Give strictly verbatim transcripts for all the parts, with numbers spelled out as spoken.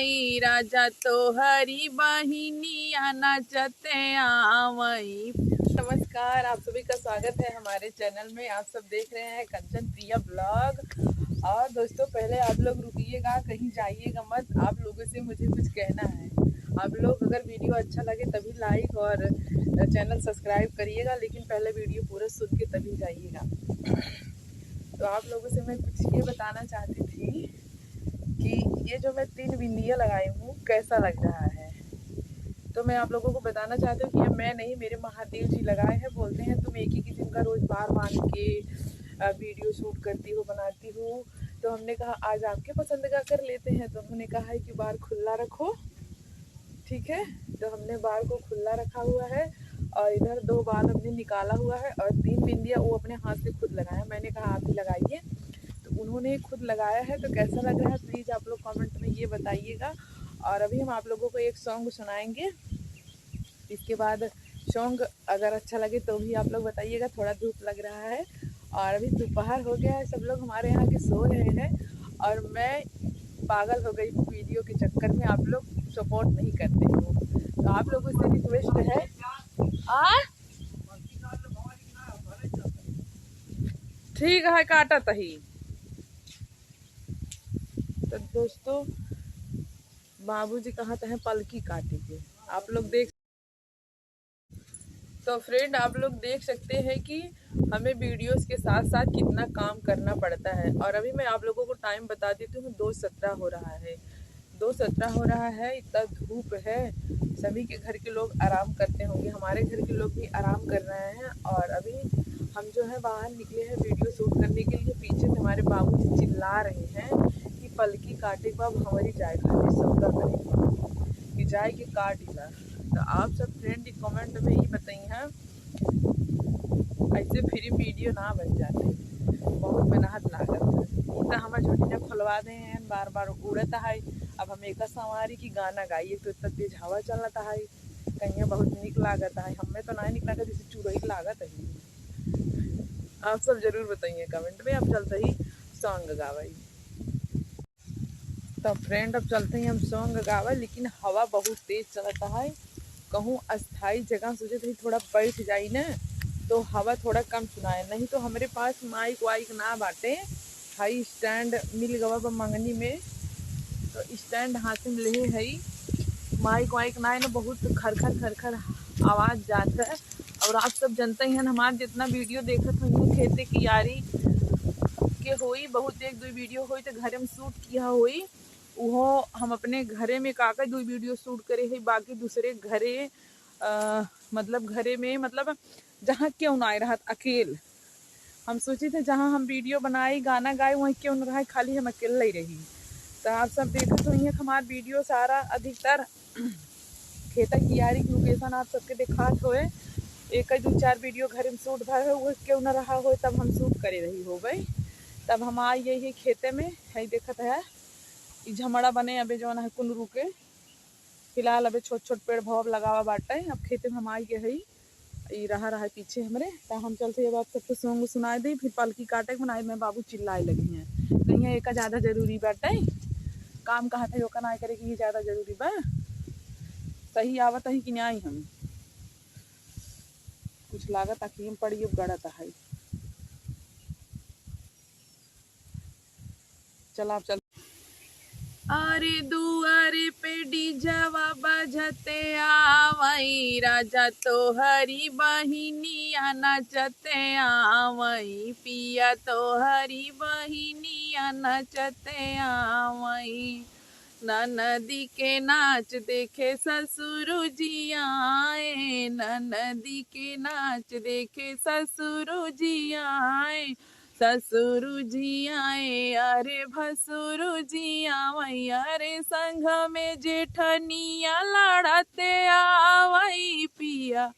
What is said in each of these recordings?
राजा तोहरी बहिनिया नाचते आवई। नमस्कार, आप सभी का स्वागत है हमारे चैनल में। आप सब देख रहे हैं कंचन प्रिया ब्लॉग। और दोस्तों, पहले आप लोग रुकिएगा, कहीं जाइएगा मत, आप लोगों से मुझे कुछ कहना है। आप लोग अगर वीडियो अच्छा लगे तभी लाइक और चैनल सब्सक्राइब करिएगा, लेकिन पहले वीडियो पूरा सुन के तभी जाइएगा। तो आप लोगों से मैं कुछ ये बताना चाहती थी कि ये जो मैं तीन बिंदिया लगाई हूँ, कैसा लग रहा है। तो मैं आप लोगों को बताना चाहती हूँ कि ये मैं नहीं, मेरे महादेव जी लगाए हैं। बोलते हैं, "तुम एक ही किस्म का रोज बार बांध के, अ, वीडियो शूट करती हो, बनाती हो।" तो हमने कहा, "आज आपके पसंद का कर लेते हैं।" तो उन्होंने कहा है कि बार खुला रखो, ठीक है। तो हमने बार को खुला रखा हुआ है और इधर दो बार हमने निकाला हुआ है और तीन बिंदिया वो अपने हाथ से खुद लगाया। मैंने कहा, "आप भी लगाइए।" तो उन्होंने खुद लगाया है। तो कैसा लग रहा है, प्लीज आप लोग कमेंट में ये बताइएगा। और अभी हम आप लोगों को एक सॉन्ग सुनाएंगे, इसके बाद सॉन्ग अगर अच्छा लगे तो भी आप लोग बताइएगा। थोड़ा धूप लग रहा है और अभी दोपहर हो गया है, सब लोग हमारे यहाँ के सो रहे हैं और मैं पागल हो गई वीडियो के चक्कर में। आप लोग सपोर्ट नहीं करते हो, तो आप लोगों से रिक्वेस्ट है। आ ठीक है, काटत ही। तो दोस्तों, बाबूजी कहत हैं पलकी काटे के, आप लोग देख। तो फ्रेंड, आप लोग देख सकते हैं कि हमें वीडियोस के साथ साथ कितना काम करना पड़ता है। और अभी मैं आप लोगों को टाइम बता देती हूँ, दो सत्रह हो रहा है, दो सत्रह हो रहा है, इतना धूप है। सभी के घर के लोग आराम करते होंगे, हमारे घर के लोग भी आराम कर रहे हैं। और अभी हम जो है बाहर निकले हैं वीडियो शूट करने के लिए। पीछे से हमारे बाबूजी चिल्ला रहे हैं कि पलकी काटे के बाद हमारी जाए खातिर सौदा करेंगे कि जाए के काट ला। तो आप सब फ्रेंड कमेंट में ही बताइए, ऐसे फ्री वीडियो ना बन जाते, बहुत मेहनत लागत है। ई तो हमार झोटिया खोलवा दे हैं, बार बार उड़त है। अब हम एक संवारी की गाना गाइए तो इतना तेज हवा चलत है, कहिया बहुत निक लागत है, हमें तो ना निक लागत, जैसे चुड़ैल लागत है। आप सब जरूर बताइए कमेंट में। अब चलते ही सॉन्ग गावाई। तो फ्रेंड, अब चलते ही हम सॉन्ग गावा, लेकिन हवा बहुत तेज चलत है। कहूँ अस्थाई जगह सोचे थे थोड़ा बैठ जाई ना, तो हवा थोड़ा कम सुनाए। नहीं तो हमरे पास माइक वाइक ना बाटे, हाई स्टैंड मिल गवा बा मंगनी में, तो स्टैंड हाथ में लेहे हई। माइक वाइक ना है ना, बहुत खरखर खरखर आवाज जात है। और आप सब जनते ही हैं, हमार जितना वीडियो देखत होइहैं खेते कियारी के होई, बहुत एक दो वीडियो होई तो घरे में शूट किया होई, उहो हम अपने घरे में काका दो वीडियो शूट करे है, बाकी दूसरे घरे, अ, मतलब घरे में, मतलब जहाँ केहू ना आए रहत, अकेल। हम सोची थे जहाँ हम वीडियो बनाई, गाना गाई, वहीं केहू न रहे, खाली हम अकेले ही रही। तो आप सब देखत होइहैं हमार वीडियो सारा अधिकतर खेता कियारी के लोकेशन आप सबके देखात होए। एक दो चार वीडियो घर में शूट भर है, वो केहू न रहा होए, तब हम शूट करे रही होबे। तब हम आई यही खेते में है, देखत है ई झमड़ा बने अबे जौन है कुनरू के। फिलहाल अबे छोट छोट पेड़ भव लगावा बाटे। अब खेते में हम आई गए हई, ई रहा रहा पीछे हमरे। त हम चलते अब आप सबको सॉन्ग सुनाए दी, फिर पलकी काटे के बनाए में बाबू चिल्लाए लगी हैं, कहिया एका ज्यादा जरूरी बाटे, काम कहा था ओका ना करे कि ये ज्यादा जरूरी बा। सही आवत है कि नहीं, हम कुछ लागत आँखी में पड़ी, अब गड़त है। चला, अब चल। अरे दुआरे पे डीजवा बजते आवई, राजा तोहरी बहिनिया नचते आवई, पिया तोहरी बहिनिया नचते आवई। ननदी के नाच देखे ससुर जी आए, ननदी के नाच देखे ससुर जी आए, ससुर जी आए, अरे भसुर जी आवई, अरे संग में जेठनिया लड़ते आवई, पिया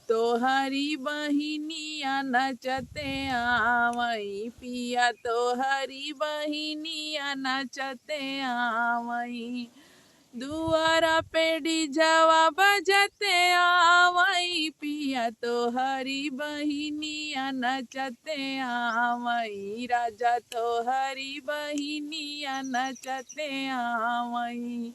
तोहरी बहिनिया नचते आवई, पिया तोहरी बहिनिया नचते आवई। दुआरा पे डीजवा बजते आवई, पिया तोहरी बहिनिया नचते आवई, राजा तोहरी बहिनिया नचते आवई।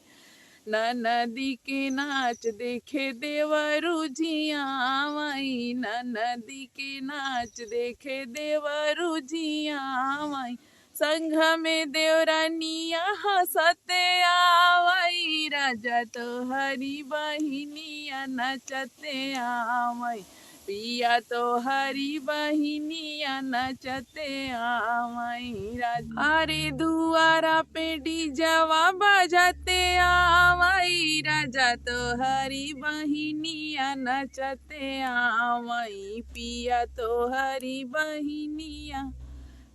ननदी के नाच देखे देवरू जी आवई, ननदी के नाच देखे देवरू जी आवई। संघ में देवरानिया हँसते आवई, राजा तोहरी बहिनिया नचते आवई। पिया तोहरी बहिनिया नचते आवई राजा। अरे दुआरा पे डीजवा बजते आवई राजा, तोहरी बहिनिया नचते आवई। पिया तोहरी बहिनिया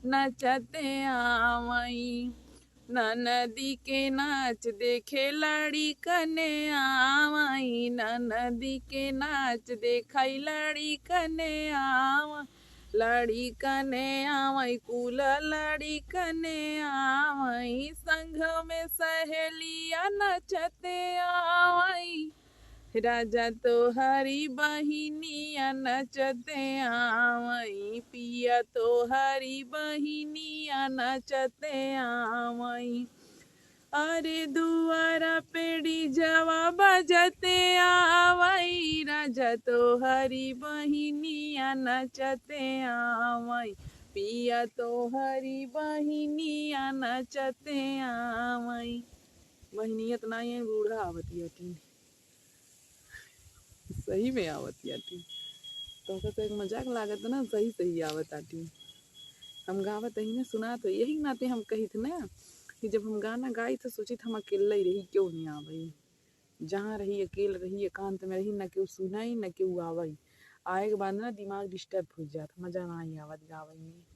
नचते आवई। ननदी के नाच देखे लड़िकने आवई, ननदी के नाच देखई लड़िकने आवई, लड़िकने आवई, कुल लड़िकने आवई। संघ में सहेलिया नचते आवई, राजा तोहरी बहिनिया नचते आवई, पिया तोहरी बहिनिया नचते आवई। अरे दुआरा पे डीजवा बजते आवई, राजा तोहरी बहिनिया नचते आवई, पिया तोहरी बहिनिया नचते आवई। बहिनिया त नाई है, बूढ़ा आवत हटिन। सही में आवत हटिन। तोहका तो एक मजाक लागत ना, सही सही आवत हटिन। हम गावत ही ना, सुनात हो, यही नाते हम कहित ना कि जब हम गाना गाई तो सोचित हम अकेले ही रही, क्यों नहीं आवई। जहाँ रही अकेल रही, एकांत में रही, न केहू सुनाई न केहू आवई। आए के बाद ना दिमाग डिस्टर्ब हो जात, मजा नाई आवत गावई में।